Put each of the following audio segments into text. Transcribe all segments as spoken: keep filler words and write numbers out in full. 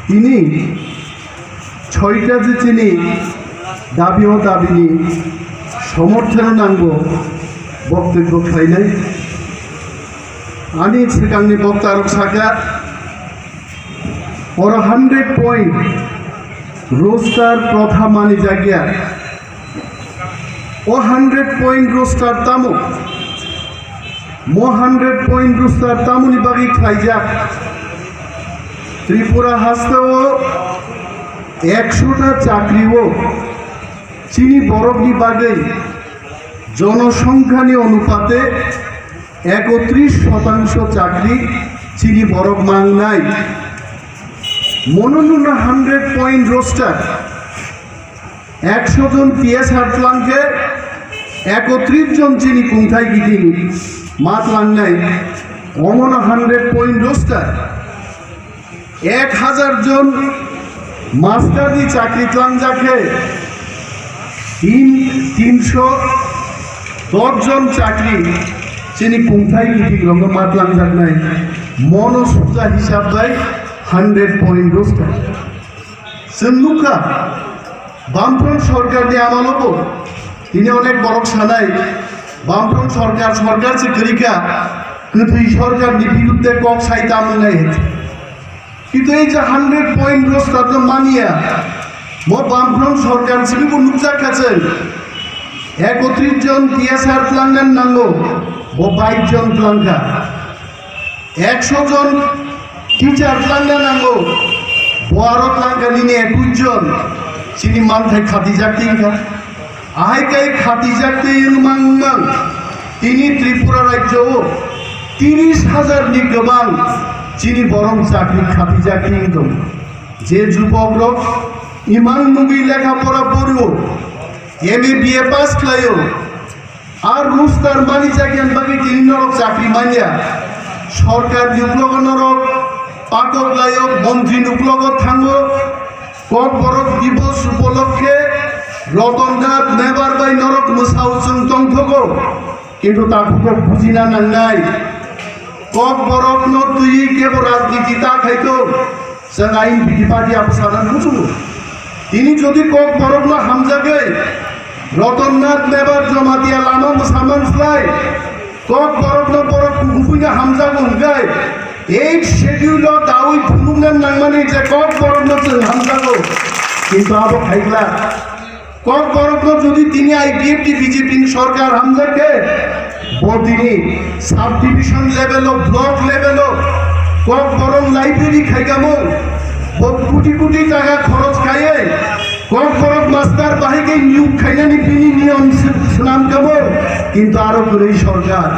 Tini soita je chini dabi o dabini somorthon nango boktobbo khlainai. Ani swkangni boktarok saka, oro hundred point roster protha mani jagya. O hundred point roster tamo? Mo hundred point roster tamoni bagwi khlaijak? Tripura hasteo ekshota chakrio chini borokni bagwi jonosongkhani onupate ekotris shotangsho chakri chini borok mangnai. Mono nuna hundred point roster, ekshot jon T S R tlangkhe ekotris jon chini kungthai kiting ma tlangnai. Omono hundred point roster. Ek hajar jon master ni chakri tlangjak khe tin, tinsho dos jon chakri chini kungthai kiting rokno ma tlangjaknai. Mono suja hisab bai hundred point roster. Chwng nukha, Bamfront sorkarni amalobo tini onek borok sanai, Bamfront sorkar, sorkar se kwrwikha, kwthwi sorkarni biruddhe kok sai tamwnai. Kintu ei je hundred point roster no mania, bo Bamfront sorkar simi bo nukjak kha chwng. Ekotris jon T S R tlangna nango, bo bais jon tlangkha. Ekshot jon teacher tlangna nango, bo aro tlangkha nini ekus jon, chini manthai khatijak tingkha. Ahai kai khatijak tei wng mang mang tini Tripura rajyo o tiris hajar ni kwbang chini borok chakri khatijak twi wng tongo. Je jubok rok imang nugwi lekha pora porio, M A B A pass khlaio, ar roster mani jagyan bagwi tini norok chakri manya. Sorkar ni uklogo norok patok laio, montri ni uklogo thango. Kokborok Divos upolokkhe Ratan Nath Mebar bai norok mwsao chwng tongthogo, kintu takhukgo bujina nangnai. Kokborokno twiwi kebo rajniti ta khaito, chwng I N P T party abo sana muchungo. Tini jodi Kokborokno hamjagwi Ratan Nath Mebar Jamatia lama mwsaman slai, Kokborokno borok kukubuino hamjago hwnkhe, eighth schedule o dawi phunukna nangmani je Kokborokno chwng hamjago. Kintu abo khaikla. Kokborokno jodi tini I P F T B J P ni sorkar hamjak khe, bo tini sub division level o, block level o Kokborok library khaikamo, bo koti koti taka khoroj khaiwi Kokborok master bahai khe niyok khainani bini niyom swnam kamo, kintu aro kwrwi sorkar.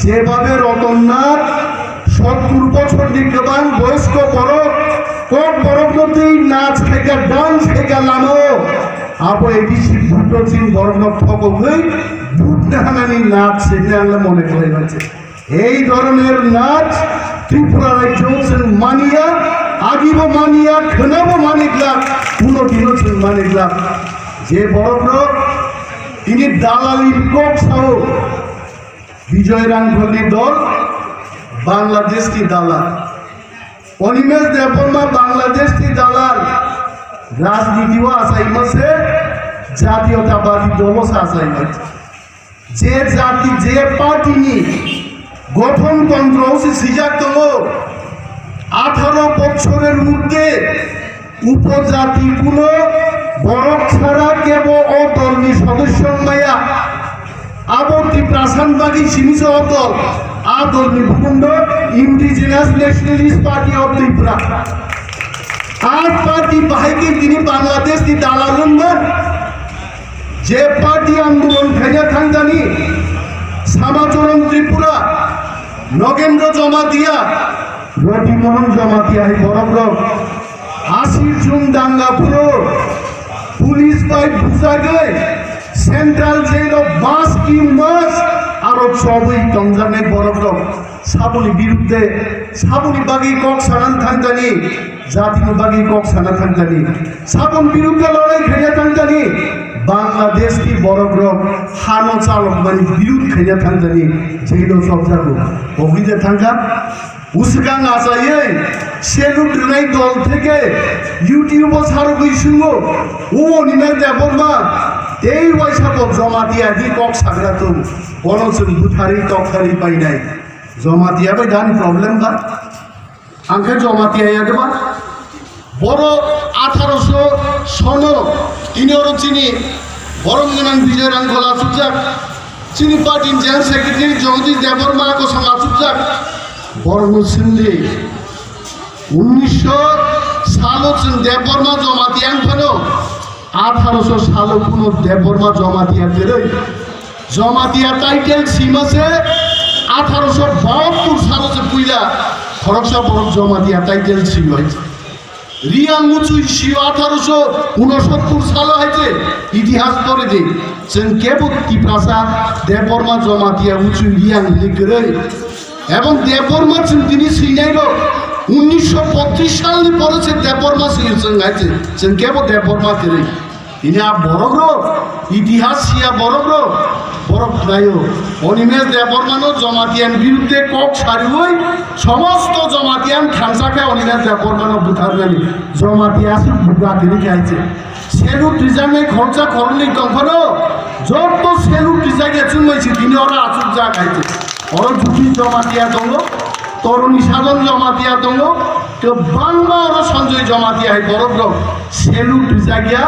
Jebabe Ratan Nath sottur bochorni kwbang boyosko borok, Kokborokno twi nach khaika, dance khaika lamao, abo A D C Buddho Singh borokno thogogwi vote nahanani nach se hinwi ang mone khlai manse. Ei dhoroner nach Tripura rajyo chwng maniya, agibo maniya, khwnabo maniglak, kuno dino chwng maniglak. Je borokrok tini dalali kok sao, Bijoy Rangkholni dol Bangladeshni dalal, Animesh Debbarma Bangladeshni dalal, rajniti o achaima se, jatiyotabadi dolo se achaima. Je jati, je party ni gothon tontro se swijak tongo, atharo bochoror moddhe upojati kuno borok chara kebo o dolni sodosyo wngmaya. Abo Tiprasa ni bagwi simi se o dol, a dolni bukundo Indigenous Nationalist Party of Tripura. A party bahai khe tini Bangladesh ni dalal wngman. Je party andolon khaina thangdani, Samacharan Tripura, Nogendra Jamatia, Roti Mohan Jamatia hai borokrok ashi June danga phuru police bai bujagwi central jail o mas ki mas aro chobwi tongjaknai borokrok. Saboni biruddhe, saboni bagwi kok sana thangkani, jatini bagwi kok sana thangkani, saboni biruddhe lorai khaina thangkani, Bangladesh ni borok rok hano chalokmani birud khaina thangkani jailo chopjago. Ogwi de thangkha. Uswkang achaiwi seluk rwnai dol theke YouTube o sarogwi swngo, o Animesh Debbarma tei waisa bo Jamatia di kok sagra tong, bono chwng butharwi toktharwi painai. Jamatia bai dan problem ba? Ang khe Jamatia ya de ba? Borok atharoso sono tini oro chini borom gwnang Bijoy Rangkhol achukjak, chini party ni General Secretary Jagadish Debbarma kosong achukjak. Borokno swngdi, unnisho salo chwng Debbarma Jamatia wng phano, atharoso salo kuno Debbarma Jamatia kwrwi. Jamatia title sima se atharoso bahattor salo se puila khoroksa borok Jamatia title sio hai se. Riang Muchui sio atharoso unosottor salo hai se itihas pore di. Chwng kebo Tiprasa Debbarma Jamatia Muchui Riang hwnwi kwrwi. Ebong Debbarma chwng tini swinai rok unnisho bottrish salni pore se Debbarma sio chwng hai se. Chwng kebo Debbarma kwrwi. Ini a borok rok, itihas sia borok rok, borok khlaio. Animesh Debbarmano Jamatia ni birudde kok sariwi, somosto Jamatia ni thansa khe Animesh Debbarmano butharnani. Jamatia aswk buga tini khe hai se. Seluk rijaknai khoroksa khoroknwi tongphano, jotto seluk rijak ya chwngbai se tini oro achukjak hai se. Oro juti Jamatia tongo. Toroni sagon Jamatia tongo, kwbangma oro Sanjoy Jamatia hai borok rok seluk rijakya,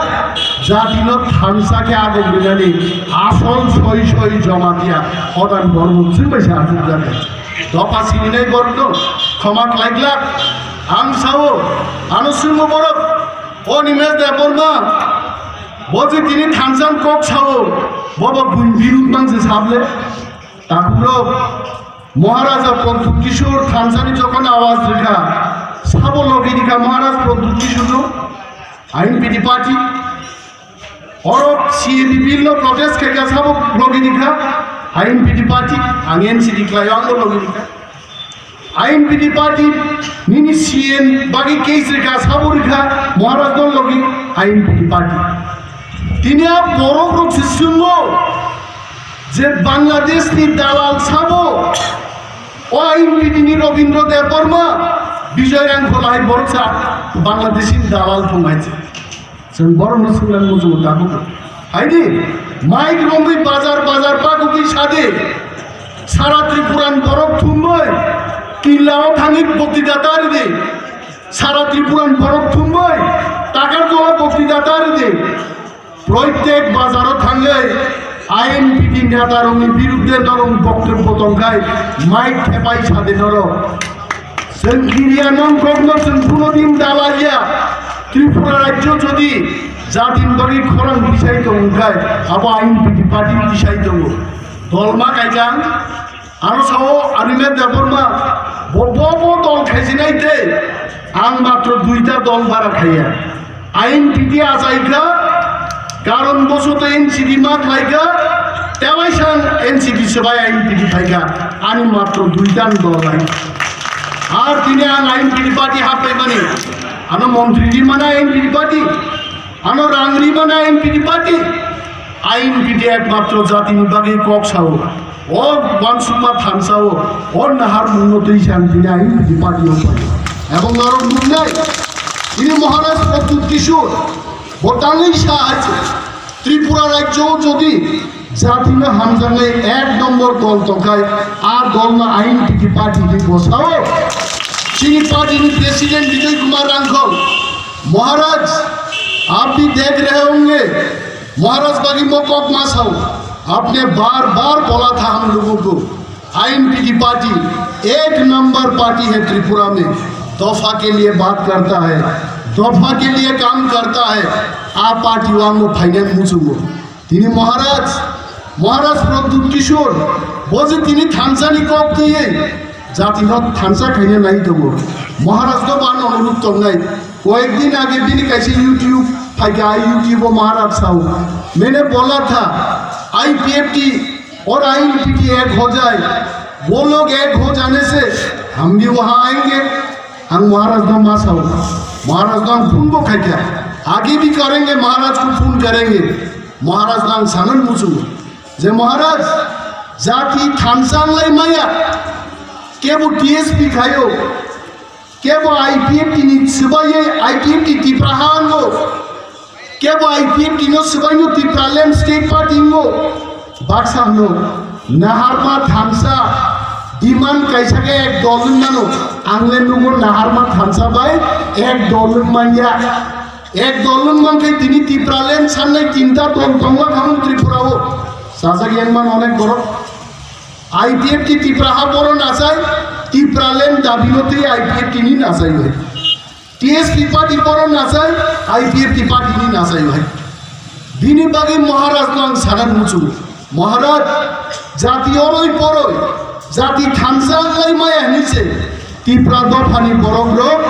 jatino thansa khe agok rinani asol soi soi Jamatia hodan borok chwngbai se achukjak. Dopha sininai borok no khoma khlai glak. Ang sao, ano swngmo borok, o Animesh Debbarma, bo je tini thansa ni kok sao, bo bo buini birud mang se sable. Takhuk rok, Maharaja Pradyut Kishore thansani jokhon awaz rikha, sabo logi rikha Maharaj Pradyut Kishore no, I N P T party. Oro C A A Bill no protest khaikha, sabo logi rikha, I N P T party, ang N C D khlaio, ang logi rikha. I N P T party nini C A A bagwi case rikha, sabo rikha, Maharaj no logi I N P T party. Tini a borok rok se swngmo, je Bangladesh ni dalal sabo, o I N P T ni Robindra Debbarma, Bijoy Rangkhol hai borok sa Bangladesh ni dalal thung hai se. Chwng borok no swngna muchungo tabuk. Haidi, mic romwi bazar bazar pagugwi sadi, sara Tripura ni borok thumwi, killa o thangwi bokti data ridi, sara Tripura ni borok thumwi, takar jola bokti data ridi. Proitek bazaro thangwi I N P T netarokni birudde norok boktobbo tongkhai, mic thepai sadi norok. Chwng kiriya nongkhorno chwng kuno din dalaliya. Tripura rajyo jodi jatin bagwi khorang tisai tongkhai, abo I N P T party tisai tongo. Dolma kaikang. Ano sao Animesh Debbarma, bo, bo, bo dol khaijinai tei ang matro duita dol bara khaiya. I N P T achaikha, karon bosoto N C D ma khlaikha, tewaisang N C D swbai I N P T phaikha, ani matro duita dol lai. Ar tini ang I N P T party happaimani, ano montri rimana I N P T party, ano rang rimana I N P T party. I N P T ekmatro jatini bagwi kok sao. O wansukma thansao, o naharmungno twi san tini I N P T party o pai. Ebong norok nuknai, ini Maharaj Pradyut Kishore, bo tangwi sa hai se, Tripura rajyo jodi jatino hamjaknai ek nombor dol tongkhai, a dolno I N P T party ni bo sao. Chini party ni president Bijoy Kumar Rangkhol, Maharaj, aap bhi dekh rahe honge, महाराज बागी मो कॉक मासाओ, आपने बार बार बोला था हम लोगों को, आईएनपीटी पार्टी एक नंबर पार्टी है त्रिपुरा में, दफा के लिए बात करता है, दफा के लिए काम करता है। आ पार्टी वांगो फाइनल मुचुंगो। तिनी महाराज, महाराज प्रद्युत किशोर, बोझे तिनी थानसानी कॉक दिए, जाति नो थानसा खाइने नहीं तो वो। महाराज तो बानो अनुरोध तो नहीं। কয়েকদিন আগে দিন কাছে YouTube ফাইকা, YouTube ও মহারাজ সাউ, मैंने बोला था आईपीएफटी और आईएनपीटी एक हो जाए, वो लोग एक हो जाने से हम भी वहाँ आएंगे। हम महाराज नो मासाओ, महाराज नो हम फोन को खाइका, आगे भी करेंगे, महाराज को फोन करेंगे। Maharaj no ang sana muchungo je Maharaj, jati thansa wnglai maya, kebo T S P khaio, kebo I P F T ni swbaiwi I P F T Tipra ha wngo, kebo I P F T no swbaino Tipraland State Party wngo. Baksa hwno naharma thansa demand kaisa khe ek dol wng mano, ang le nugo naharma thansa bai ek dol wng manya. Ek dol wng mankhe tini Tipraland sannai tinta dol tongma khamung Tripura o. Sajak yang man onek borok. I P F T Tipra ha boro nasai, Tipraland dabi no tei I P F T ni nasai bai. T S P party boro nasai, I P F T party ni nasai bai. Bini bagwi Maharaj no ang sana muchungo. Maharaj, jati oroi poroi, jati thansa lai maya hinwi se Tipra dophani borok rok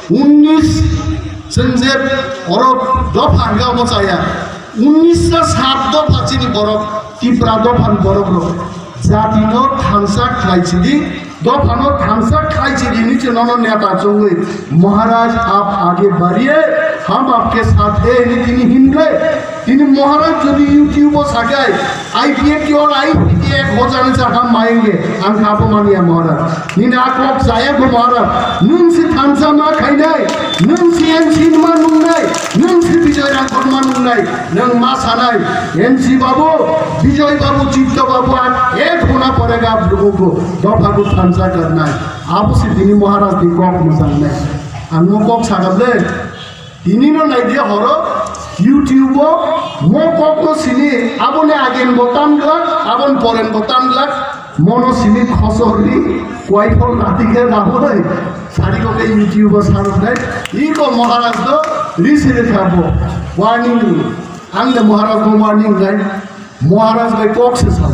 unnis chwng je oro dopha hwnkha omo chaya, unnis ta sat dopha chini borok, Tipra dophani borok rok jati no thansa khlai chidi, dophano thansa khai chidi hinwi se nono neta chongwi Maharaj aap aage badhiye, hum aapke saath hai hinwi tini hinle. Tini Maharaj jodi YouTube o sakai, I P F T or I P F T ek ho jane cha hum aayenge, ang kha bo manya Maharaj. Nini a kok chaya bo Maharaj. Nwng si thansa ma khainai, nwng si N C ma nungnai, nwng si Bijoy Rangkhor ma nungnai, nwng ma sanai, N C babu, Bijoy babu, Chitto babu, aaj ek hona padega aap logo ko, dopha ko thansa karna hai. Abo se tini Maharaj ni kok mwchang nai. Ang mo kok sakha le. Tini no nai dia horo YouTube o mo kok no sini, abo ni agen bo tam glak, abo ni poren bo tam glak, mo no sini khosor ri, kwai phol rati khe rabo dai, sari ko ke YouTube o sarok dai, i ko Maharaj do ri sini thabo, warning ni, ang de Maharaj no warning dai. Maharaj bai kok se sao.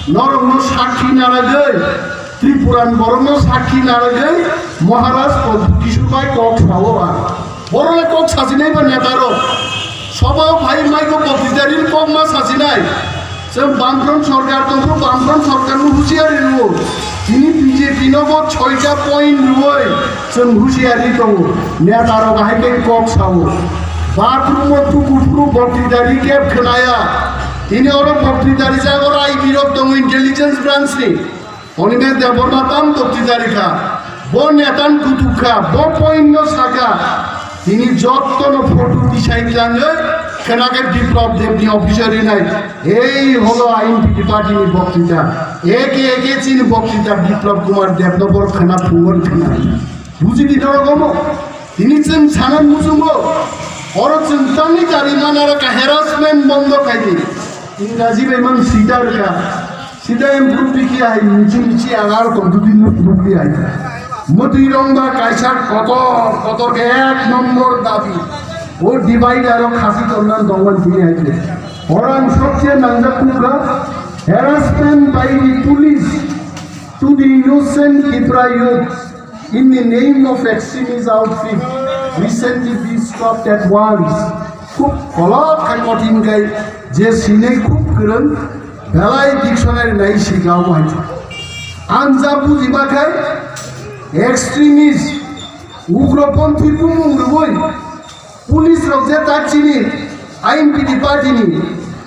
Norok no sakhi naragwi, Tripura ni borok no sakhi naragwi, Maharaj kok kisu bai kok sao ba. Borok le kok sasinai ba neta rok. Sobo phai mai ko bokti jari kok ma sasinai. Chwng Bamfront sorkar tongkhu, Bamfront sorkar no husiari rwo. Tini B J P no bo soita point rwoi chwng husiari tongo. Neta rok hai khe kok sao. Bathroom o tuku phuru bokti jari kep khwnaya. Tini oro bokti dari jak oro I B rok tongo intelligence branch ni. Onimesh Debbarma tam bokti dari kha. Bo netan kutuk kha, bo point no saka. Tini jotto no photo tisai tlangwi khwna khe Biplab Deb ni office o rinai. Ei holo I N P T party ni boktita. Eke eke chini boktita Biplab Kumar Deb no bor khwna phungon khwna. Buji di doro gomo. Tini chwng sana muchungo, oro chwng tangwi kari manara ka harassment bondo khai di. Ingraji bai man sida rwkha. Sida improve di ki hai michi michi agar ko dudi no improve di hai. Motwi rong ba kaisa kotor, kotor ke ek nombor dabi. O divider o khasi tornan dongman tini hai. Orang sobse nangjak kukha harassment by the police to the innocent Tipra youth. In the name of extremist outfit, recently be stopped at once. Khub kolok khai kothin khai je sinai khub kwrwng belai dictionary nai si gao hai. Ang ja bujiba khai extremist, ugroponthi bumung rwoi police rok je tak chini I N P T party ni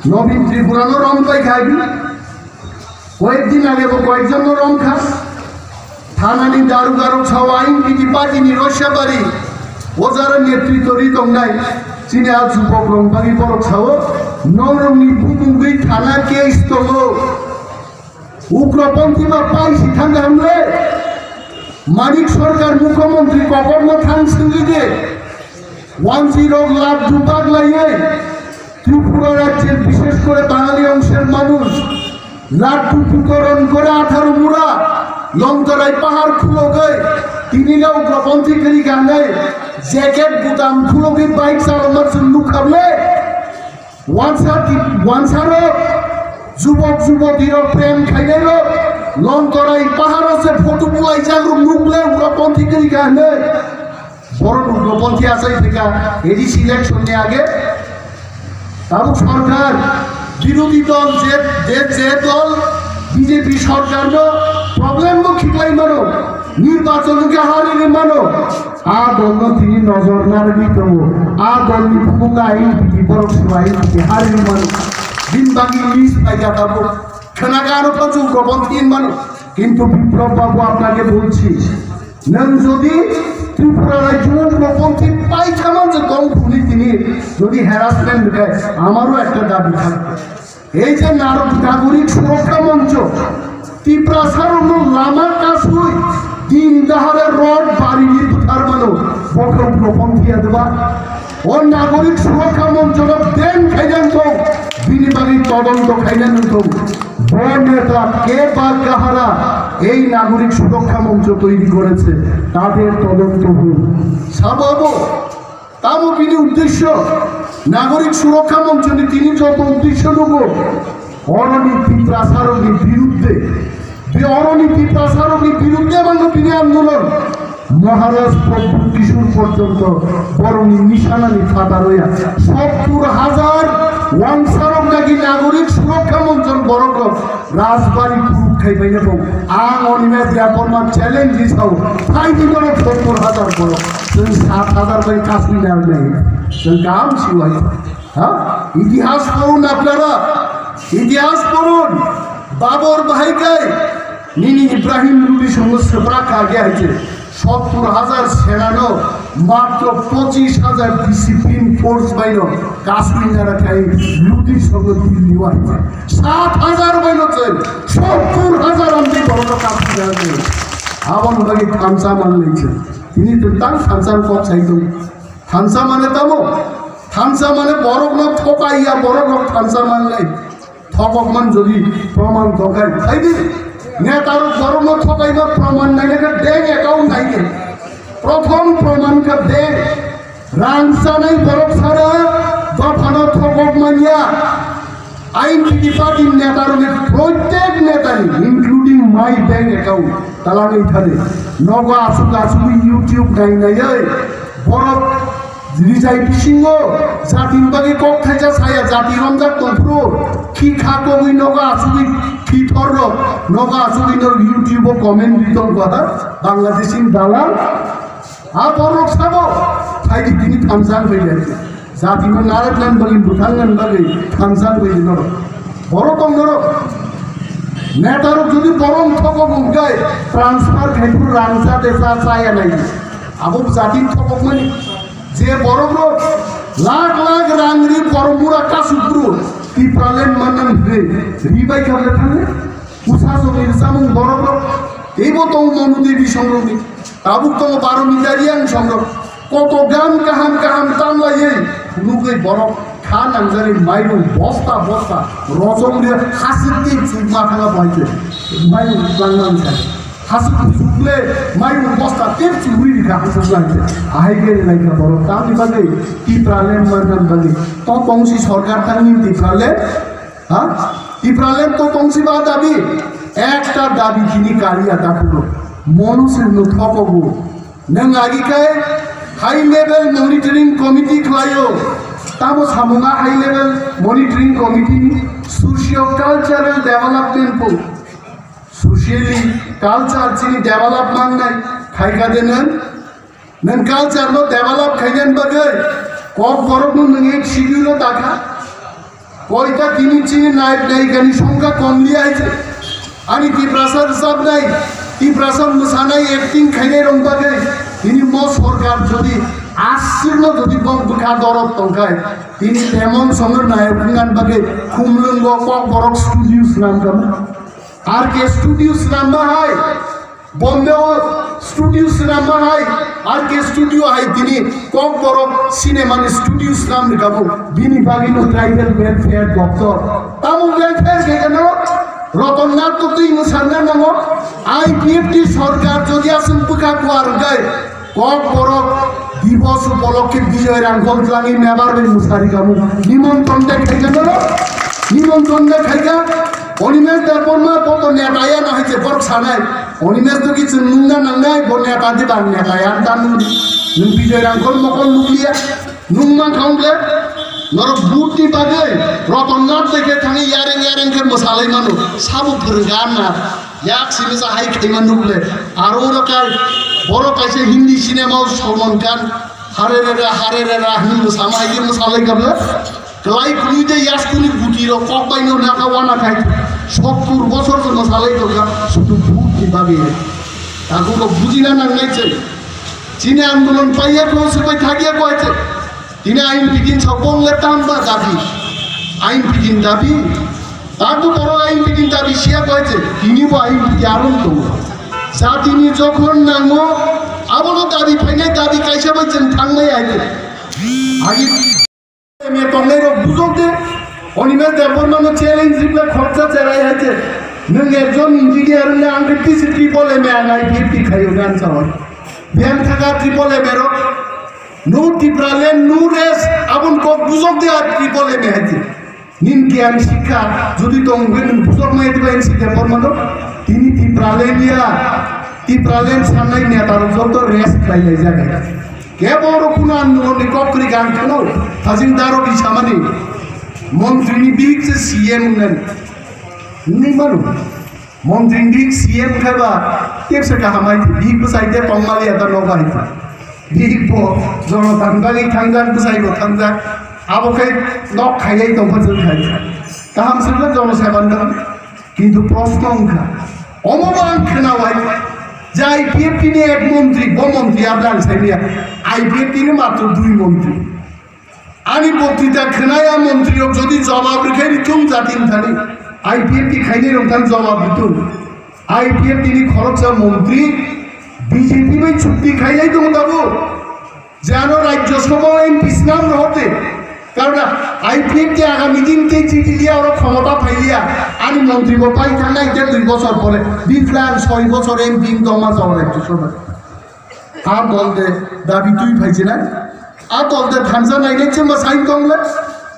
Nobin Tripura no rom pai khai. Koyek din age bo koyek jon no romkha. Thana ni daruga rok sao I N P T party ni Roshabari o jara netritto ri tongnai. Chini a jubok rok bagwi borok sao norok ni bumungwi thana case tongo. Ugroponthi ma pai si thang hamle. Manik Sarkar mukhyamantri kokor no thang swngwi de. Wansirok laddu পাগলাইয়ে ত্রিপুরা রাজ্যের বিশেষ করে বাঙালি অংশের মানুষ লাড্ডু বিতরণ করে আঠারো মুড়া লংতরাই পাহাড় খুলকে তিনিলেও গ্রপন্থী করি গানে জ্যাকেট বুতাম খুলকে বাইক চালানোর জন্য খাবলে ওয়ানসা ওয়ানসারো যুবক যুবতীরও প্রেম খাইলেও লংতরাই পাহাড় আছে ফটো বুলাই জাগরুক নুকলে উগ্রপন্থী করি গানে Borok ugroponthi achai thika A D C election ni age. Tabuk sorkar, birodhi dol je, je, je dol B J P sorkar no problem bo khiklai mano, nirbachon no khe hari ni mano. A dol no tini nojor narwi tongo. A dol ni bumung I N P T borok sua I N P T hari ni mano. bagwi list paikha tabuk. Khwnakha ano pachu ugroponthi hinmano. Kintu Biplop babu, apnake bolchi, nwng jodi Tripura rajyo ugroponthi paikha manjak tong phuni tini jodi harassment rwkha, amaro ekta dabi thakbo. Ei je narok-, nagorik surokha moncho, Tiprasarokno lama kasui, din dahare rod barini butharmano, bo khe ugroponthi ya deba? O nagorik surokha monchono ban khainani tong, bini bagwi todonto khainani tong. Bo neta ke ba kahara ei nagorik surokha moncho toiri koreche, tader todonto huk. Sabo abo, tamo bini uddesho, nagorik surokha monchoni tini joto uddesho nugo, oroni Tiprasarokni biruddhe, be oroni Tiprasarokni biruddhe mano bini andolon. Maharaj Pradyut Kishore porjonto borokni nisanani phatar oya. Sottur hajar wangsarok naki nagorik surokha monchon borokrok Rajbari kuruk khai paina bo. Ang Animesh Debbarma challenge di sao. Phai di borok sottur hajar borok. Chwng sat hajar bai kasui na nai. Chwng kaham siwai. Ha? Itihas porun apnara. Itihas porun. Babur Bhai kai. Nini Ibrahim Lodi songo swprak kha ge hai je. Sottur hajar senano matro pochis hajar discipline force baino kasui nara khai Lodi songo Delhi o hai je. Sat hajar baino chwng sottur hajar amtwi borokno kasui nara khai. Aboni bagwi thansa manlai chwng. Tini twtang thansa kok sai tong. Thansa mane tamo? Thansa mane borokno thokai ya, borokno thansa manlai. Thokok man jodi proman tongkhai, khaidi. Neta rok borokno thokaima proman naina khe bank account naidi. Prothom proman khe bank. Rang chanai borok sara dophano thokok manya. I N P T party neta rokni prottek netani, including my bank account, talangwi thani. Nogo asuk asugwi YouTube nai naiwi borok rijai bisingo jatini bagwi kok thaisa saya, jati romjak tongphuru, khi kha kogwi nogo asugwi, khi thor rok nogo asugwi norok YouTube o comment ri tongkha, Bangladeshi dalal. A borok sabo, phaidi tini thansa wngwi ya. Jatino narwknani bagwi, bwthangna bagwi thansa wngwi norok. Borok tong norok. Neta rok jodi borok thokok wngkhe transfer khai phuru rang cha de cha chaya nai. Abo jatini thokokmani. Je borok rok lakh lakh rang ri borok mura kasuk phuru Tipraland manna ri, ri bai kable thangwi. Usa songni samung borok rok, teibo tongo Monu Devi songrokni, tabuk tongo Baro Mijariang songrok, koto gam kaham kaham tanlaiwi, phunugwi borok kha nangjari mairung bosta bosta, rochomri hasik tei chukma thangla bahaikhe, mairung twlangna wngkha. Hasik chukle mairung bosta tei chugwi rikha hasik langkhe, ahai khe rwlaikha borok, tamni bagwi Tipraland manna bagwi, to tongsi sorkar tangni Tipraland, Ha? Tipraland to tongsi ba dabi? Ekta dabi tini kaliya dakuno. Monu sirno thokogo. Nang agi kai high level monitoring committee khlaio. Tamo samunga high level monitoring committee socio cultural development po. Socially culture chini develop mangnai khaika de nang. Nwng culture no develop khainani bagwi kok borok no nwng ek schedule o dakha. Koita tini chini naik naikani songkha komliya hai je. Ani Tiprasa rwchapnai, Tiprasa mwsanai acting khainai rok bagwi tini mo sorkar jodi aswk no jodi bong bwkha dorop tongkhai tini temon songno nayok wngani bagwi Khumlwngo kok borok studio swnamkha. R K studio swnamma hai. Bombay o studio swnamma hai, R K studio hai tini kok borok cinema ni studio swnam ni kabo bini bagwi no tribal welfare doctor. Tamo welfare khe gano Ratan Nath to twi mwsarna nango, I P F T sorkar jodi aswk bwkha kuar hwnkhe kok borok Dibos upolokhe Bijoy Rangkhol twlangwi mebar bai mwsari kamo. Nimontron de khaikha norok? Nimontron de khaikha? Animesh Debbarma bo to neta ya na hai je borok sanai. Animesh to kichu nungna nangnai, bo neta de bang neta ya ta nung. Nung Bijoy Rangkhol mokol nukliya. Nung man kha wngkhe norok vote ni bagwi Ratan Nath de khe thangwi yareng yareng khe mwsalai mano. Sabo phwrwngkha na. Yak simi sa hai khaima nukle. Aro oro kai borok kaisa Hindi cinema o Salman Khan, "Hare Rera, Hare Rera" hinwi mwsama hai khe mwsalai kabla. Kwlai kwrwi de yaskuni guti rok kok bai no naka wana khai. Sottur bosor jono salai tongkha sudu bhut ni bagwi. Takhuk rok bujina nangnai se. Chini andolon paiya ko se pai thagia ko se. Tini ain pidin sa bong le tam ba dabi. Ain pidin dabi. Tabu borok ain pidin dabi siya ko se. Tini bo ain pidin aron tongo. Jatini jokhon nango, abono dabi phainai dabi kaisa bai chwng thangnai aidi. Agi me tongnai rok bujok de. Animesh Debbarma no challenge ripla khoroksa cherai hai je. Nwng ekjon engineer wngna ang khe T C triple M A ang I P F T khayo gan sawi. Biyang thaka triple M A rok. No Tipraland, no rest. Abon kok bujok de ar triple M A hai je. Nin giyan sikha jodi tong hwnkhe nwng bujok mai diba N C Debbarma no. Tini Tipraland ya. Tipraland sannai neta rok joto rest khlai lai jaga. Kebo oro kuno andolon ni kok kwrwi gan kheno, thajing daro di samani. Montri ni bihik se C M wngnani. Wngwi mano. Montri ni bihik C M khai ba, tepsa kaham hai, bihik bwsai te tongmali ya ta nogo hai. Bihik bo jono tangbali thangjak, bwsai bo thangjak. Abo khai nok khaiyai tongkha jwng khai. Kaham se jono seban dong. Kintu proshno wngkha, omo bo ang khwnawai je I P F T ni ek montri, bo montri abo ang saimanya, I P F T ni matro dui montri. Ani boktwita khwnaya montri rok jodi jobab rwkhe rithung jatini thani, I P F T khainai rok thani jobab rithung. I P F T ni khoroksa montri B J P bai chukti khainai tongo tabuk. Je ano Rajya Sabha M P snam rohote. Karon I P F T agami din tei chiti liya oro khomota phai liya. Ani montri bo pai thangnai je dui bosor pore. Bini plan soi bosor M P wng tongma jao Rajya Sabha. A dol de dabi twi phai jina. A dol de thansa nainai chema sai tongle.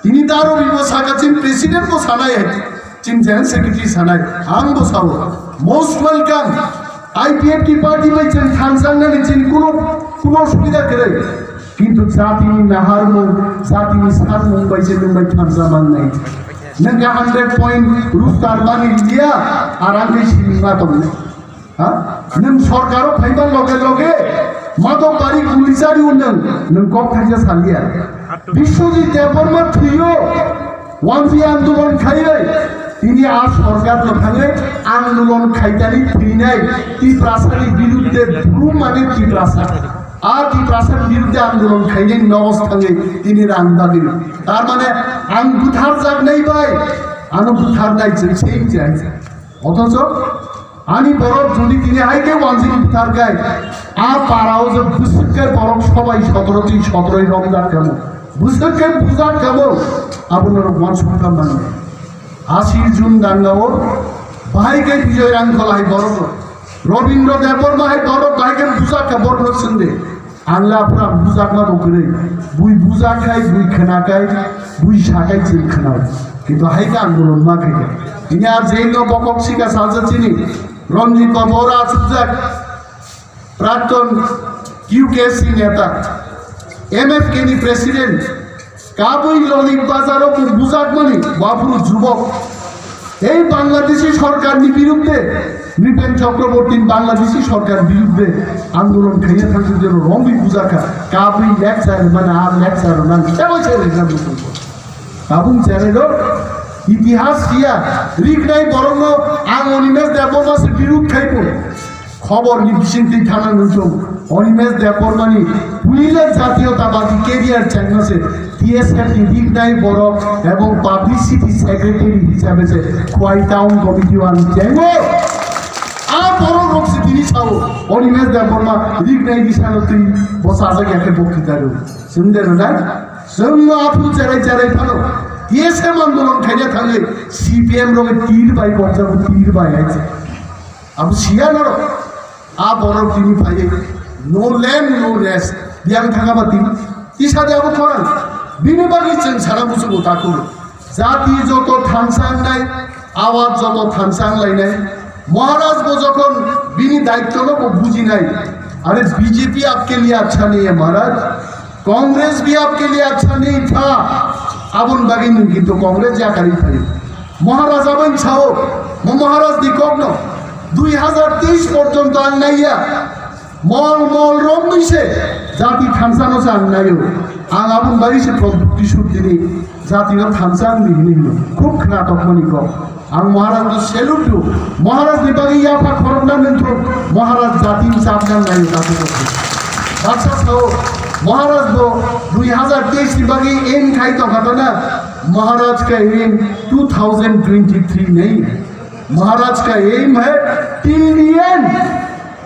Tini daro bibo saka chin president bo sanai hai. Chini General Secretary sanai, ang bo sao, most welcome. I P F T party bai chwng thansa wngnani chini kuno, kuno osubida kwrwi. Kintu jatini naharmung, jatini sanmung bai se nwng bai thansa mannai. Nwng khe hundred point rooster mani liya, ar ang khe simi ma tongnai. Ha? Nwng sorkaro phaiba loge loge Madhobari Gulichari nwng, nwng kok thaisa saliya. Biswajit Debbarma thwiyo, wanjwi andolon khaiwi, tini a sorkar no thangwi andolon khaitani thwinai Tiprasani birudde brum mane Tiprasa. A Tiprasani birudde andolon khainai nogos thangwi tini rang dagwi. Tar mane ang butharjaknai bai, ano butharnai chwng se wngchai. Othocho ani borok jodi tini hai khe wanjwi butharkhai, a parao je bwswk khe borok sobai sotoro twi sotoroi romjak kamo, bwswk khe bujak kamo, abono rok uansukha manya. Ashi June dangao bahai khe Bijoy Rangkhol hai borok, Robindra Debbarma hai borok bahai khe bujak kha borok sinde. Ang le aphuru ang bujakma bo kwrwi. Bui bujak khai, bui khwna khai, bui sa khai chwng khwnao. Kintu hai khe andolon ma khai khe. Tini ar jail no bokok sika salsa chini Ranjit Babu oro achukjak. Prakton Q K C neta, M F K ni president, Kabui Loni bazaro bo bujakmani, bo aphuru jubok. Ei Bangladeshi sorkarni birudde, Nripen Chakraborty Bangladeshi sorkar birudde andolon khaina thangkhe jeno romwi bujakha, Kabui lecture mana, a lecture nang, tebo se lecture nang. Tabung channel o itihas kiya, riknai borokno ang Animesh Debbarma se birud khaibo. Khobor ni bisingtwi thana nung thung, Animesh Debbarma ni puila jatiyotabadi career chengma se T S F ni riknai borok ebong publicity secretary hisabe se Khowai Town Committee o ang chengo. A borok rok se tini sao, Animesh Debbarma riknai ni salo twi bo sajak ya khe bo kwtaro. Chwng de rwnai, chwng no aphuru cherai cherai phano T S F andolon khaina thangwi C P M rok tir bai kokjago, tir bai hai se. Abo siya norok. A borok tini phaiwi no land, no rest. Biyang thangaba tini. Tisa de abo khorang. Bini bagwi chwng sana muchungo takhuk. Jati joto thansa wngnai, awat joto thansa wnglainai. Maharaj bo jokhon bini daitto no bo bujinai. Are B J P aapke liye achha nahi hai Maharaj. Congress bhi aapke liye achha nahi tha. Aboni bagwi nwng kintu Congress yakarwi phaio. Maharaj aboni sao, mo Maharaj ni kokno dui hazar teis porjonto ang naiya. Mol mol romwi se jati thansa no se ang naio. Ang aboni bagwi se Pradyot Kishore tini Jatino thansa wngdi hinwi hino. Khub khna tongmani kok. Ang Maharaj no salute do. Maharaj ni bagwi yapha khorokna nungthok. Maharaj jati ni chapna nayo jati no. Baksa sao Maharaj bo dui hazar teis ni bagwi aim khai tongkha na. Maharaj ka aim two thousand twenty-three nahi hai. Maharaj ka aim hai till the end.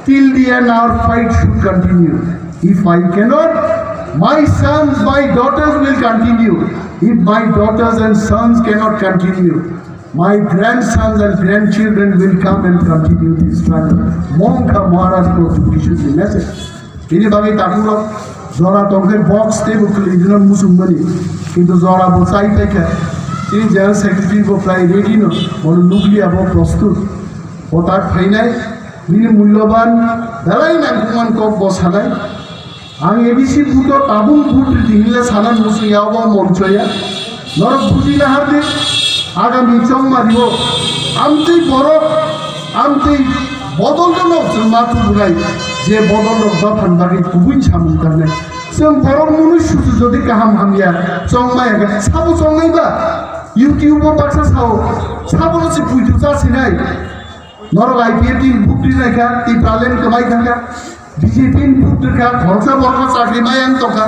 Till the end, our fight should continue. If I cannot, my sons, my daughters will continue. If my daughters and sons cannot continue, my grandsons and grandchildren will come and continue this struggle. Mongkha Maharaj ko Bishnu message. Ini bagi takulo jora tongke box table kuli dina musung mani. Kintu jora bo chai paikha. Ini general secretary bo prai ready no. Bono nukliya bo prostut. Bo tak phainai. Nini mulloban belai nangkukman kok bo sanai. Ang A B C buto tabung but ridi hinle sana musu yabo monchoya. Norok buji na hardi agami chongma rio. Amtwi borok, amtwi bodol no nok chwng ma tubunai. Je bodol nok dophan bagwi kubui samung tangnai. Chwng borok munu susu jodi kaham hamya chongma yaga sabo chongnai ba. YouTube o baksa sao sabo no si puitu cha sinai. Norok I P F T ni bukti naikha, Tipraland kwmai thangkha, B J P ni bukti kha, khoroksa borokno chakri maya wng tongkha,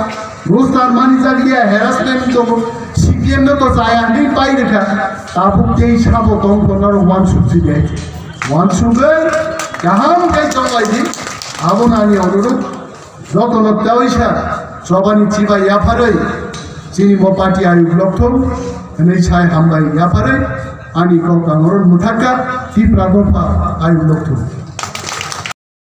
rostar mani chakliya, harassment tongo, C P M no to chaya hinwi pai rwkha, tabuk tei sabo tongkha norok uansuk si de. Uansuk kaham khe chonglai di, abono ani onurudh. Jotono tei waisa chobani chibai yapharwi chini bo party ayuk lokthung hwnwi sai hambai yapharwi ani kok ang oro mwthakha Tipra dopha ayuk lokthung.